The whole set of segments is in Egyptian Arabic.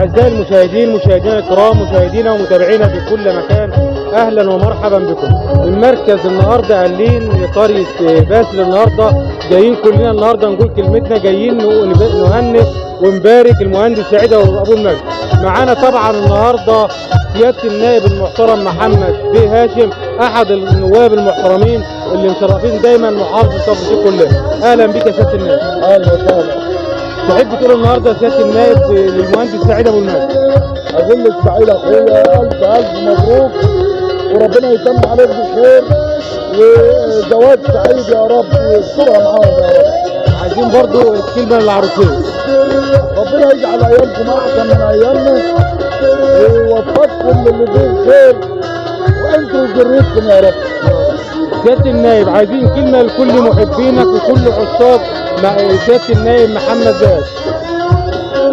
أعزائي المشاهدين، مشاهدينا الكرام، مشاهدينا ومتابعينا في كل مكان، أهلا ومرحبا بكم. المركز النهارده قالين قرية باسل. النهارده جايين كلنا النهارده نقول كلمتنا، جايين نهنئ ونبارك المهندس سعيد أبو المجد. معانا طبعا النهارده سيادة النائب المحترم محمد بيه هاشم، أحد النواب المحترمين اللي مشرفين دايما محافظة كفر الشيخ كلها. أهلا بك يا سيادة النائب. اهلا وسهلا. تحب تقول النهارده يا سيادة النائب للمهندس سعيد ابو المجد؟ اقول لك سعيد اخويا الف الف مبروك، وربنا يتم عليك بخير وزواج سعيد يا رب، ويسترها معاهم يا رب. عايزين برضو الكلمة للعروسين. ربنا يجعل ايامكم احسن من ايامنا ويوفقكم للي فيه الخير وانتوا وذريتكم يا رب. سيادة النائب عايزين كلمة لكل محبينك وكل عشاق سيادة النائب محمد زاهد.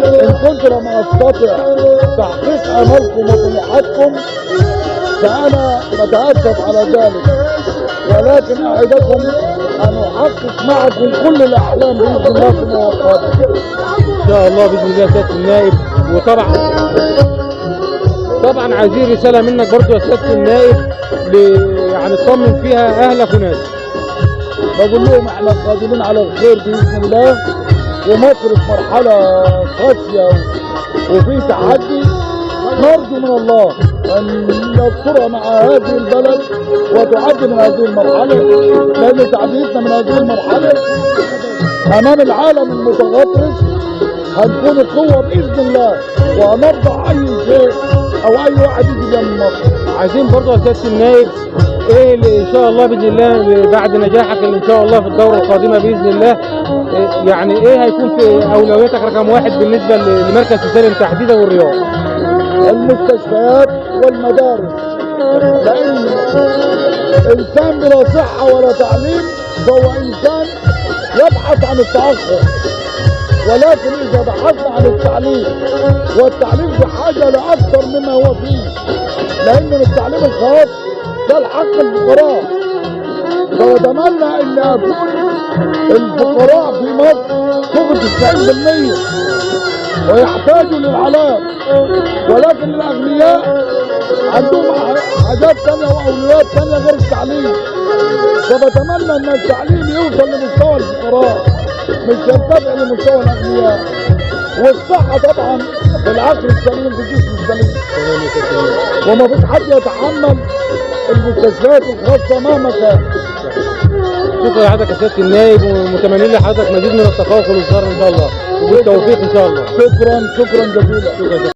ان كنت لم استطع تحقيق املكم وطموحاتكم فانا بتاسف على ذلك، ولكن اعدكم ان احقق معكم كل الاحلام باذن الله في موافقتكم. ان شاء الله باذن الله سيادة النائب. وطبعا طبعا عايزين رسالة منك برضو يا سيادة النائب يعني تطمن فيها اهلك وناسك. بقول لهم احنا قادمين على الخير باذن الله، ومصر في مرحلة قاسية وفي تحدي، نرجو من الله ان يسترها مع هذه البلد وتعدي من هذه المرحلة، لان تعديتنا من هذه المرحلة امام العالم المتغطرس هنكون قوة باذن الله، وهنرضع اي شيء او اي واحد يجي جنب مصر. عايزين برضو يا سيادة النائب ايه اللي ان شاء الله باذن الله بعد نجاحك اللي ان شاء الله في الدورة القادمة باذن الله، يعني ايه هيكون في اولوياتك رقم واحد بالنسبة لمركز سالم تحديدا والرياض؟ المستشفيات والمدارس، لان انسان بلا صحة ولا تعليم فهو انسان يبحث عن التاخر، ولكن اذا بحثنا عن التعليم، والتعليم بحاجة لاكثر مما هو فيه، لان التعليم الخاص ده الحق الفقراء، فبتمنى ان اكون الفقراء في مصر فوق 90% ويحتاجوا للعلاج، ولكن الاغنياء عندهم حاجات ثانية واولويات ثانية غير التعليم. فبتمنى ان التعليم يوصل لمستوى الفقراء مش يرتفع لمستوى الاغنياء. والصحة طبعا بالعقل السليم في الجسم السليم، وما فيش حد يتحمل المستشفيات الخاصة مهما كان. شكرا لحضرتك يا سيادة النائب، ومتمنين لحضرتك مزيد من التفوق والازدهار ان شاء الله وبالتوفيق ان شاء الله. شكرا شكرا جزيلا. شكرا.